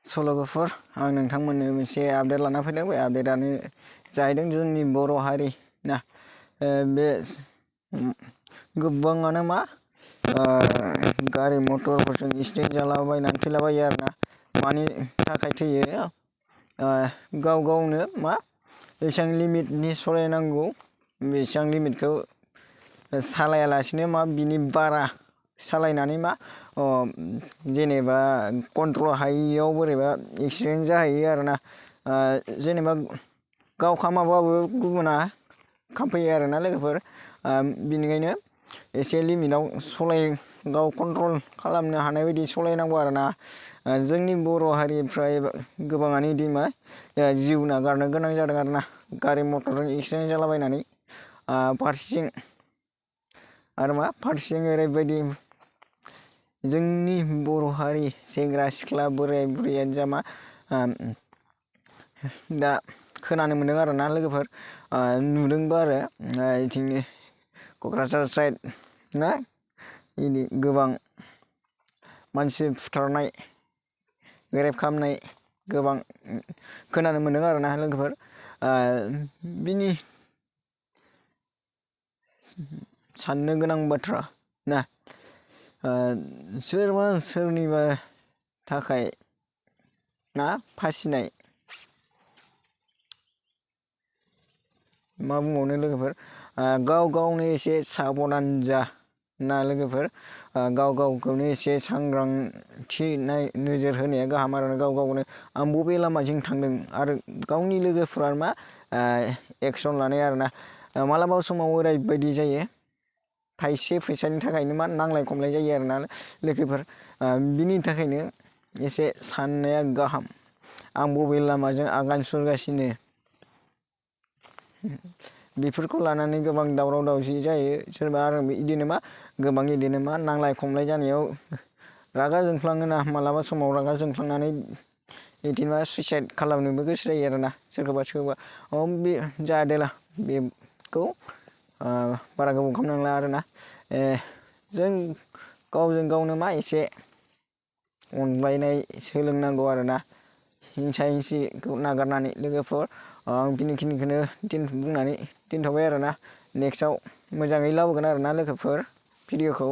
सल'गोफोर आं नोंथांमोननो मोनसे आपडेट लाना फैदों। बे आपडेटआनो जाहैदों जोंनि बर' हारि ना बे गोबाङानो मा गारि मटरफोरजों एक्सिडेन्ट जालाबायनानै थैलाबायो आरो ना। मानि थाखाय थैयो गाव गावनो मा बेसेबां लिमिटनि सालायनांगौ बेसेबां लिमिटखौ सालायालासिनो मा बिनि बारा सालायनानै मा जेनेबा कन्ट्रल हायियाव बोरैबा एक्सिडेन्ट जाहैयो आरो ना। जेनेबा गाव खामाबाबो गुबुना खामफैयो आरो ना लोगोफोर। बिनिखायनो एसे लिमिटाव गाव कन्ट्रल खालामनो हानाय बायदि सालायनांगौ आरो ना। जोंनि बर' हारिफ्रा गोबाङानो इदि मा जिउ नागारनो गोनां जादों आरो ना गारि मटरजों एक्सिडेन्ट जालाबायनानै। फारसेथिं आरो मा फारसेथिं ओरैबायदि जोंनि बर' हारि सेंग्रा सिख्ला बोराय बुरैयानो जा मा दा खोनानो मोन्दों आरो ना लोगोफोर, नुदोंबो आरो बिथिंनि क'क्राझार साइड ना इदि गोबां मानसि फुथारनाय रेप खालामनाय गोबां खोनानो मोन्दों आरो ना लोगोफोर। बिनि साननो गोनां बाथ्रा ना सोरबा सोरनिबा थाखाय ना फासिनाय मा बुंबावनो लोगोफोर, गाव गावनो एसे साबधान जा ना लोगोफोर। गाव गावखौनो एसे सांग्रांथि नोजोर होनाया गाहाम आरो गाव गावनो आं बबे लामाजों थांदों आरो गावनि लोगोफ्रा मा एक्सन लानाय आरो ना। मालाबा समाव ओरैबायदि जायो थाइसे फैसानि थाखायनो मा नांलाय खमलाय जायो आरो ना लोगोफोर। बिनि थाखायनो एसे साननाया गाहाम आं बबे लामाजों आगान सुरगासिनो बेफोरखौ लानानै गोबां दावराव दावसि जायो। सोरबा आरो बिदिनो मा गोबां इदिनो मा नांलाय खमलाय जानायाव रागा जोंफ्लाङोना मालाबा समाव रागा जोंफ्लांनानै बिदिनो मा सुइसाइड खालामनोबो गोसो जायो आरो ना सोरखौबा सोरखौबा। बे जादोला बेखौ बारा गोबाव खालामनांला आरो ना। जों गावजों गावनो मा एसे अनलायनाय सोलोंनांगौ आरो ना, हिंसा हिंसिखौ नागारनानै लोगोफोर। आं बेखिनिखौनो बुंनानै दोनथ'बाय आरो ना। नेक्स्टआव मोजाङै लाबोगोन आरो ना लोगोफोर भिडिअ'खौ।